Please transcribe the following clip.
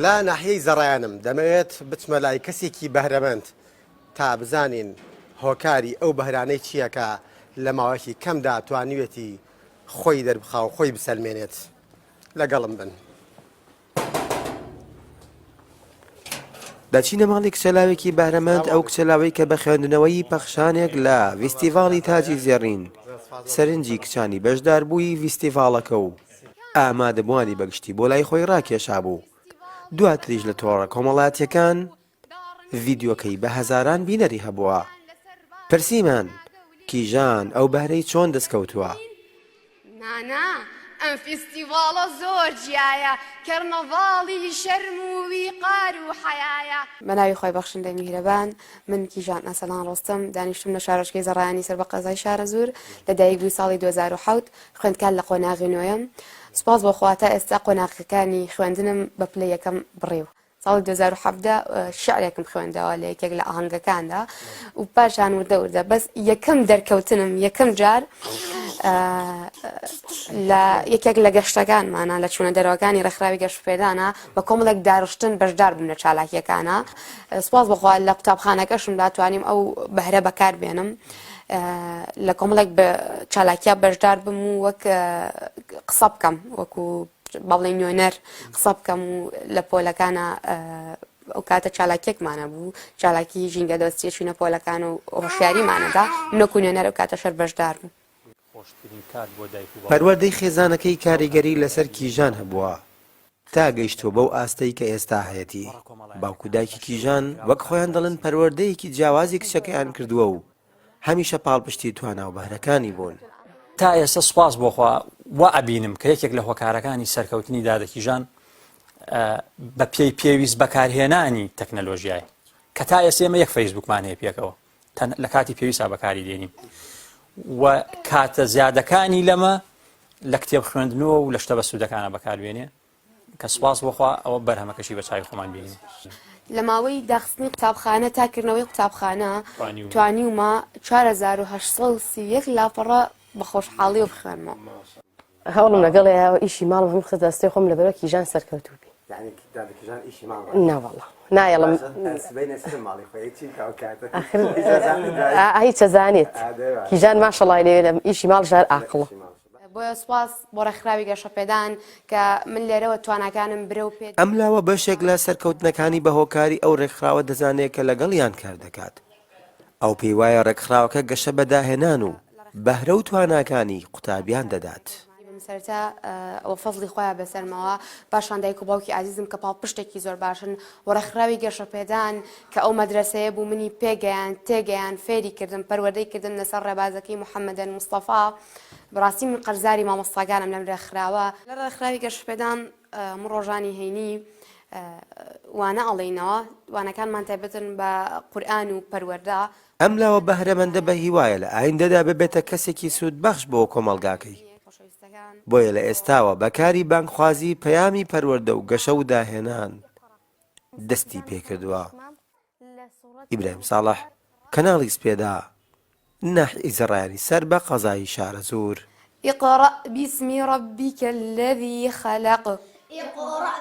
لە ناحیەی زەڕایەنم، دەمەوێت بچمە لای کەسێکی بەهرەمەند تا بزانین هۆکاری ئەو بەهرانەی چییە کە لە ماوەیەکی کەمدا توانیوێتی خۆی دەربخا و خۆی بسەلمێنێت. لەگەڵم بن. دەچینە ماڵی کچەلاوێکی بەهرەمەند، ئەو کچەلاوەی کە بە خوێندنەوەی پەخشانێک لە ڤیستیڤاڵی تاجی زێڕین سەرنجی کچانی بەشداربووی ڤیستیڤاڵەکە و ئامادەبووانی بەگشتی بۆ لای خۆی ڕاکێشابوو، دواتریش لە تۆڕە کۆمەڵاتییەکان ڤیدیۆکەی بە هەزاران بینەری هەبووە. پرسیمان، کیژان ئەو بەهرەی چۆن دەستکەوتووە؟ نانا ئەم فیستیڤاڵە زۆر جیایە کەرنەڤاڵی شەرم و ویقار و حەیایە. بە ناوی خوای بەخشندەی میهرەبان، من کیژان ئەرسەلان ڕۆستەم، دانیشتووم لە شارۆچکەی زەڕایەنی سەر بە قەزای شارەزوور، لە دایک بووی ساڵی 2007، خوێندکار لە قۆناغی نۆیەم. سوپاس بۆ خوا تا ئێستا قۆناغەکانی خوێندنم بە پلەی یەکەم بڕیوە. ساڵی 2017 شعرێکم خوێندەوە لە یەکێک لە ئاهەنگەکاندا و پاشان وردە وردە بەس یەکەم دەرکەوتنم یەکەم جار لە یەکێک لە گەشتەکانمانە لە چوونە دەرەوەکانی ڕێکخراوی گەشتپێدانە بە کۆمەڵێک داڕشتن بەشدار بووم لە چالاکیەکانە سپاس بەخوا لە قوتابخانەکەشمدا توانیم ئەو بەهرە بەکار بێنم لە کۆمەڵێک چالاکیا بەشدار بم و وەک قسە بکەم وەکو بەڵێ نوێنەر قسە بکەم و لە پۆلەکانە ئەو کاتە چالاکیەکمانە بوو چالاکی ژینگە دۆستیە چوینە پۆلەکان و هۆشیاریمانەدا منۆکو نوێنەر ئەو کاتە شەر بەشدار بوو. پەروەردەی خێزانەکەی کاریگەری لەسەر کیژان هەبووە تا گەیشتووە بەو ئاستەی کە ئێستا هەیەتی، باوک و دایکی کیژان وەک خۆیان دەڵێن پەروەردەیەکی جیاوازی کچەکەیان کردووە و هەمیشە پاڵپشتی توانا و بەهرەکانی بوون. تا ئێستا سوپاس بۆ خوا وا ئەبینم کە یەکێک لە هۆکارەکانی سەرکەوتنی دادە کیژان بە پێی پێویست بەکارهێنانی تەکنەلۆژیای کە تا ئێستا ئێمە یەک فەیسبوکمان هەیە پێکەوە لە کاتی پێویستا بەکاری دێنین و کاتە زیادەکانی لەمە لە کتێب خوێندنەوە و لە شتە بەسوودەکانە بەکاربێنێ کە سوپاس بۆ خوا ئەوە بەرهەمەکەشی بە چاوی خۆمان بینی. لە ماوەی داخستنی قوتابخانە تا کردنەوەی قوتابخانە توانیومە 4831 لاپەڕە بە خۆشحاڵیەوە بخوێنمەوە. هەوڵم لەگەڵێ و ئیشی ماڵم هەموو خستە دەستێ خۆم لەبەرە کیژان سەرکەوتوو بی. یانی دادە کیژان ئیشی ماڵ نا وەڵا نایەڵم سبەینێ سەر ماڵی خۆی چی کە ئەو کاتە ئاخر هیچ ئەزانێت کیژان ماشەڵای لێ لە ئیشی ماڵ ژار ئاقڵە. بۆیە سوپاس بۆ ڕێکخراوی گەشەپێدان کە من لێرەوە تواناکانم برەو پێ. ئەم لاوە بەشێک لە سەرکەوتنەکانی بە هۆکاری ئەو ڕێکخراوە دەزانێت کە لەگەڵیان کار دەکات. ئەو پێی وایە ڕێکخراوەکە گەشە بە داهێنان و بەهرە و تواناکانی قوتابیان دەدات. سەرەتا ئەوە فەزڵی خوایە بەسەرمەوە، پاشان دایک و باوکی ئازیزم کە پاڵپشتێکی زۆر باشن و ڕێکخراوی گەشەپێدان کە ئەو مەدرەسەیە بوو منی پێگەیاند، تێگەیاند، فێری کردم، پەروەردەی کردم لەسەر ڕێبازەکەی محەممەدەن مستەفا. بەڕاستی من قەرزاری مامۆستاکانم لەم رێکخراوە. لە رێکخراوی گەشەپێدان من ڕۆژانی هەینی وانە ئەڵێینەوە، وانەکانمان تایبەتن بە قورئان و پەروەردە. ئەم لاوە بەهرەمەندە بە هیوایە لە ئایندەدا ببێتە کەسێکی سوودبەخش بۆ کۆمەڵگاکەی، بۆیە لە ئێستاوە بە کاری بانگخوازی پەیامی پەروەردە و گەشە و داهێنان دەستی پێکردووە. ئیبراهیم ساڵح، کەناڵی سپێدە، ناحیەی زەڕایەنی سەر بە قەزای شارەزوور. اقرأ باسم ربک الذی خلق. اقرأ.